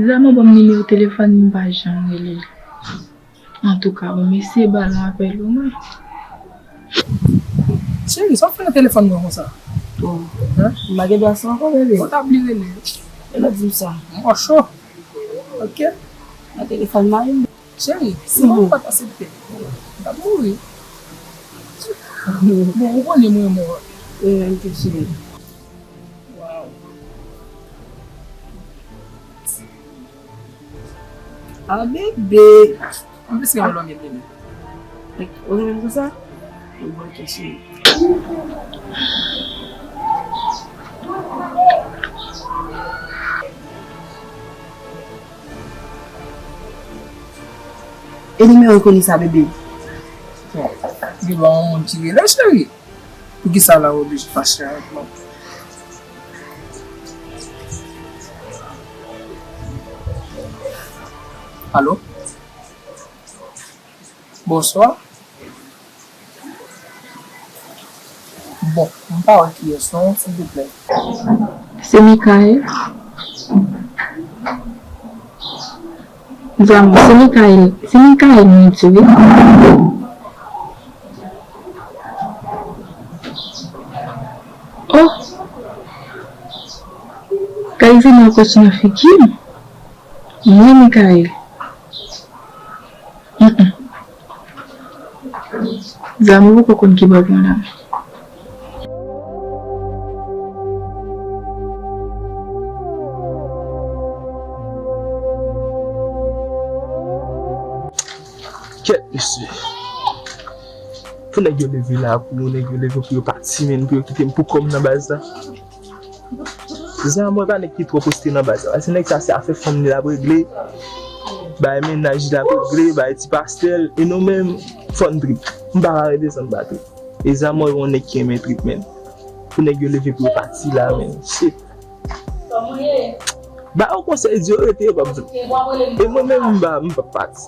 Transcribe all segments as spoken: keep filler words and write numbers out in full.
Zama ban m nimewo telefòn li, m pa janm rele l. Antouka, ou mesye ba l yon apèl ou mwen. Cheri, sa w fè nan telefòn mwen konsa? Bon. Hein? M pa gen dwa sa ankò, bebe. Ou ta bliye rele. E lè di m sa. Mwen cho. Ok. Nan telefòn mari m. Cheri, si mwen pa t aksepte, m t ap mouri. Bon, ou konnen mwen mò. Mwen menm tou, cheri. Wow. Ah, bebe. M plis gen yon lòm, bebe. Ou renmen m konsa? Bon, ok, cheri. E nimewo enkoni sa, bebe? Bon, gen yon moun ki rele, cheri. Poukisa la ou oblije fache avèk mwen? Alo? Bonswa. Bon, m pa wè kiyès non, silvouplè. Se Mikael. Zanmi, se Mikael, se Mikael mwen di wi. Oh! Kay vini ankò sou nan figi m. Mwen, Mikael. Mm-mm. Zanmi, ou poko konn ki bò l pran la. Kèt, mesye. Pou nèg yo leve la, pou nèg yo leve pou yo pati, men pou yo kite m pou kò m nan baz la. Zanmi, mwen pa nèg ki twò poste nan baz la. Paske nèg sa se afè fanm li l ap regle, bay mennaj li l ap regle, bay ti pastè l, e nou menm, fò n trip. M pa ka rete san m pa trip. E zanmi, yon nèg ki renmen trip, men. Pou nèg yo leve pou yo pati la, men. Shit. Ba yo konsèy, di yo rete, yo p ap vin. E mwen menm, m pa, m p ap pati.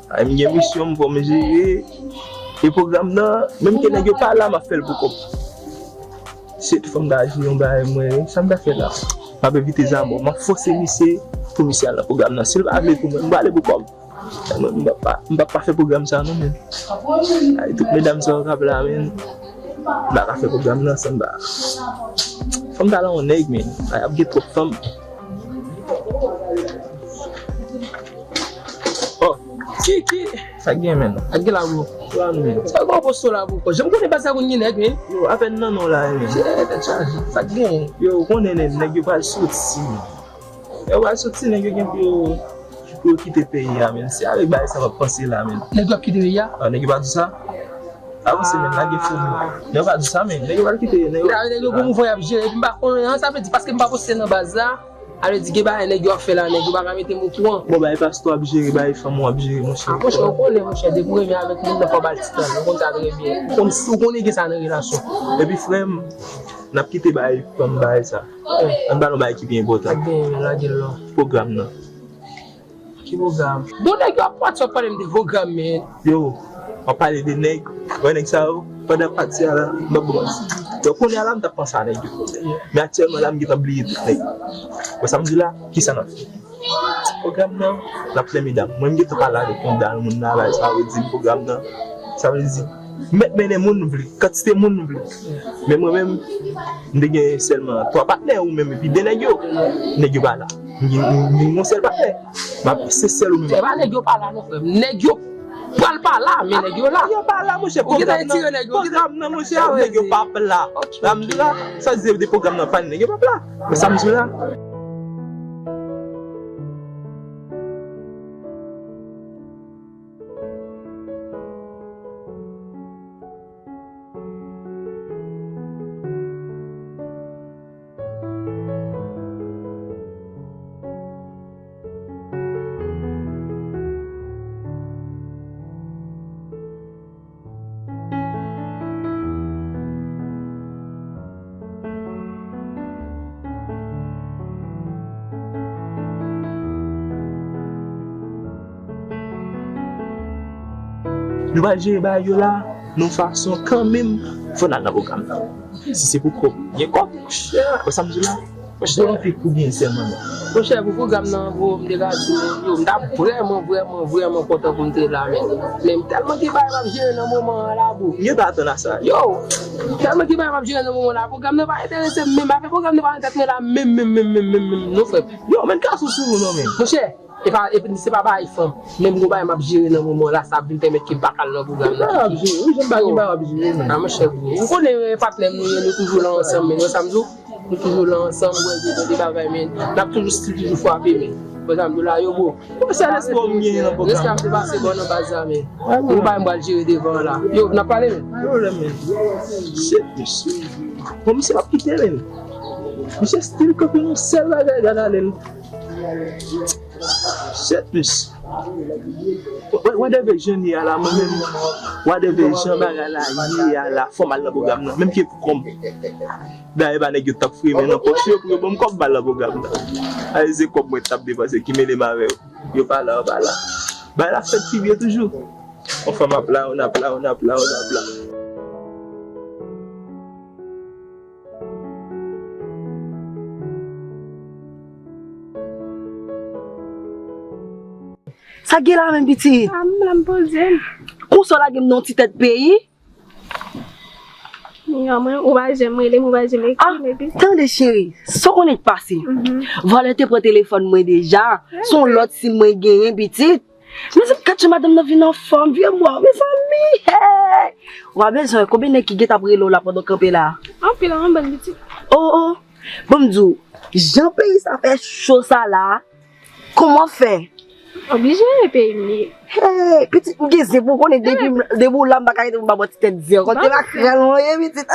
Ay, m gen misyon m pou m jere. E pwogram nan, menm ke nèg yo pa la, m ap fè l pou kò m. Se tout fò m ta jere yon bagay mwen, sa m ta fè la? M ap envite Zamò, m ap fòse misye pou misye al nan pwogram nan. Si l pa vle pou mwen, m prale pou kò m. Mwen, m p ap pa, m p ap pa fè pwogram sa non, men. Ay, tout medam sa yo k ap la, men. M pa ka fè pwogram nan san m pa. Fò m ta la yon nèg, men. Ay, ap gen twòp fanm. Oh, ki, ki? Sa k gen, men? Sa k gen la, bro? Sa nou, men? Sa k gen posto la, bro? Janm konnen pa sa konn gen nèg, men. Yo, apèn nan non la, men. Tèt chaje. Sa k gen? Yo, ou konnen, nèg, nèg yo pral soti, men. Yo pral soti, nèg yo gen pou yo, pou yo kite peyi a, men. Se avèk bagay sa m ap panse la, men. Nèg yo ap kite peyi a? Ah, nèg yo pa di sa? Avanse, men, lage fou, men. Nèg yo pa di sa, men. Nèg yo pral kite, nèg yo. Nèg yo gon mouvman y ap jere, epi m pa konnen, sa vle di, paske m pa poste nan baz la. Sa vle di gen bagay nèg yo ap fè la, nèg yo pa ka mete m okouran. Bon, bay pastè ap jere, bay fanm ou ap jere, monchè. Ah, monchè, ou konnen, monchè, depi w renmen avèk moun nan, fò w ba l ti tan, ou konn sa trè byen. Ou konn, ou konnen gen sa nan relasyon. Epi, frè m, n ap kite bay fanm bay sa. Ann pale yon bagay ki pi enpòtan. Ak gen lage l non. Pwogram nan. Ki pwogram? Bon, nèg yo ap pati, w ap pale m de pwogram, men. Yo, w ap pale de nèg, wè nèg sa yo, pandan pati a la, m ap bon. Yo, kounye a la, m t ap panse a nèg yo. Men aktyèlman la, m gentan bliye tout nèg. Wè sa m di la? Kisa n ap fè? Pwogram nan, n ap fè medam. Mwen, m gentan pale avèk yon dal moun la, la, sa yo di m pwogram nan. Sa vle di, m mèt mennen moun m vle, kantite moun m vle. Men mwen menm, m te gen sèlman twa patnè, ou menm, epi de nèg yo. Nèg yo pa la. M gen, m gen yon sèl patnè. M ap, se sèl ou menm. Se pa nèg yo pa la non, frè m. Nèg yo pral pa la, men nèg yo la. Nèg yo pa la, monchè. Ou gentan retire nèg yo, ou gentan. Pwogram nan, monchè, nèg yo p ap la. Ok, ok. La m di la, sa di de pwogram nan pa nèg yo p ap la. Men sa m di la. Nou pral jere bagay yo la nan yon fason kanmenm, fò n al nan pwogram nan. Si se pou kòb, gen kòb. Wè sa m di la? Monchè, Olympique pou byen sèman non. Monchè, pou pwogram nan, bro, m te ka di w, yo, m t ap vrèman, vrèman, vrèman kontan pou m te la, men. Men m tèlman gen bagay m ap jere nan moman an la, bro. Yo, tèlman gen bagay m ap jere nan moman an la, pwogram nan pa enterese m menm, afè pwogram nan pa nan tèt mwen la, menm, menm, menm, menm, menm, menm, non, frè m. Yo, men gason sou ou non, men. Monchè, e pa, e, se pa bagay fanm. Menm gon bagay m ap jere nan moman an la, sa ap vin pèmèt ke m pa ka al nan pwogram nan. Bagay w ap jere, wi, jan bagay w ap jere, men. A, monchè, bro. Ou konnen, e, patnè m nou ye, nou toujou la ansanm, men, non, sa m di w. Nou toujou la ansanm, bwè de, de bagay, men. N ap toujou stil, toujou frape, men. Bon, sa m di w la, yo, bro. Respè pou ou m genyen nan pwogram. Respè ap depase bò nan baz la, men. Gon bagay m pral jere devan an la. Yo, n ap pale, men. Pa gen pwoblèm, men. Shit, mesye. Bon, misye p ap kite, men. Misye stil kanpe yon sèl bagay, gad ale l. Shit, mesye. Wè, wè, wè de jan ye a la, mwen menm. Wè de jan bagay la ye a la, fò m al nan pwogram nan. Menm ke pou kò m. Dayè pa nèg yo t ap fouye men nan pòch yo pou yo ban m kòb m al nan pwogram nan. Ay, se kòb mwen t ap depanse ki mele m avè yo. Yo pa la, yo pa la. Bagay la fèt pi byen toujou. Yon fanm ap la, yon ap la, yon ap la, yon ap la. Sa k gen la menm pitit? A, m la m poze m. Konsa w lage m nan yon ti tèt peyi? Yo, mwen, ou pa janm rele m, ou pa janm ekri m, epi tande cheri, sa w konnen k pase? Vòlè te pran telefòn mwen deja. Se yon lòt sim mwen genyen, pitit. Mezanmi, gad jan madanm nan vin anfòm, vye mwa, mezanmi, hey! W a bezwen, konbyen nèg ki gentan ap rele w la pandan w kanpe la? Anpil, anpil, pitit. Oh, oh. Bon, m di w, jan peyi sa fè cho sa la, kòman w fè? Oblije, peyi m li ye. Hey, pitit, m gen zen pou w konnen, depi m, depi w la, m pa ka rete pou m pa bò ti tèt zen ankò. Te makrèl mwen ye, pitit.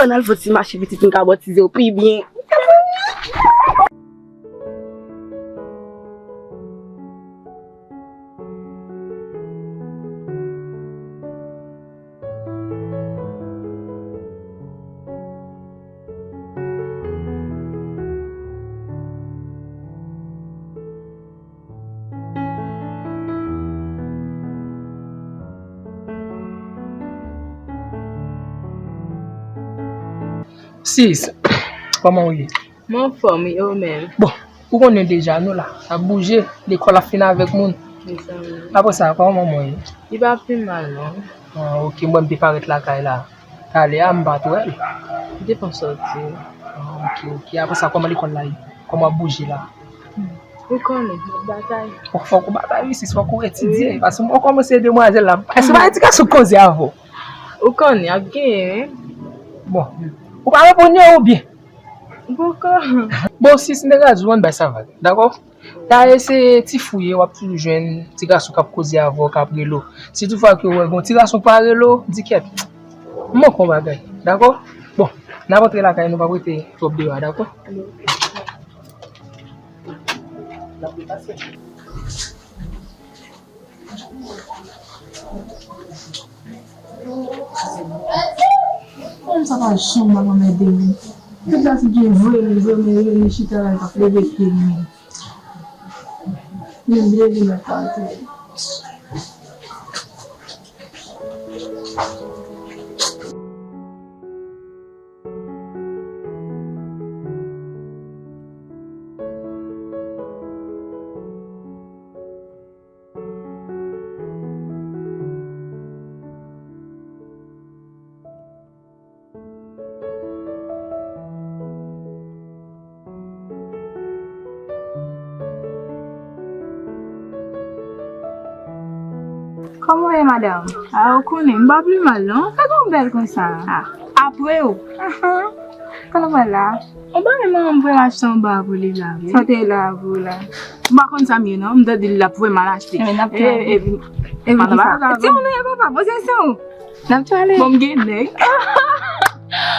Ann al fè ti mache, pitit, m ka bò ti zen pi byen. Sis, kòman w ye? Mwen anfòm, wi, ou menm? Bon, ou konnen deja, nou la, n ap bouje, lekòl ap fin avèk moun. Mezanmi. Apre sa, kòman manman w ye? Li pa pi mal, non. Ah, ok, mwen, m te parèt lakay la. Talè a, m pa t wè l. Li te pran sòti. Ah, ok, ok. Apre sa, kòman lekòl la ye? Kòman w ap bouje la? Hmm. Ou konnen, m ap batay. Fòk, fòk ou batay, wi, sis, fòk ou etidye. Wi. Paske mwen kòmanse demwazèl la. Èske pa ti gason k koze avè w? Ou konnen, ap genyen, wi. Bon. Ou pa reponn yo oubyen? Poko. Bon, sis, m te ka di w ann bay sa vag, dakò? Dayè, se ti fou ye, w ap toujou jwenn ti gason k ap koze avè w, k ap rele w. Si toutfwa ke w wè gon ti gason k pa rele w, di kèt. M manke yon bagay, dakò? Bon, n ap antre lakay nou, p ap rete twòp deyò a, dakò? Kòman sa pa janm ap anmède m? Tout la se gen vre, vre, vre, vre, chita la, l p ap leve pye l menm. Menm leve nan pati. Kòman w ye, madanm? A, ou konnen, m pa pi mal, non. Sa gon bèl konsa? A, apre w. Ahan. Kòman w la? Ou pa menm, m vrèman achte yon ba pou li la, wi. Sa w te la pou la? M pa konn sa m ye, non. M tande l ap vrèman achte. Ebyen, n ap travay. Epi, epi kisa? Timoun ou ye, papa, poze sou ou. N ap travay. Bon, m gen nèg.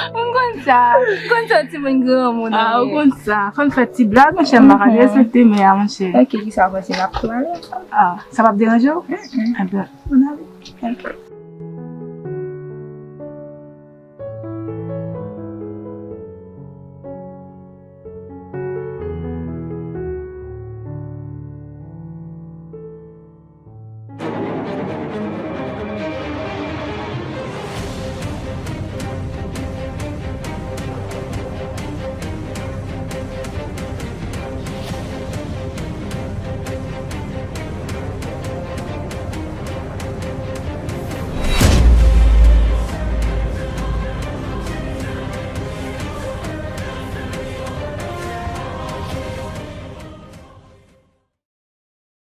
M konn sa. M konn sa, timoun granmoun. A, ou konn sa. Fò n fè ti blag, monchè, m pa ka derespekte men a, monchè. Ok, kisa w panse, n ap travay? A, sa p ap deranje w? Ebyen, ann ale. Ok.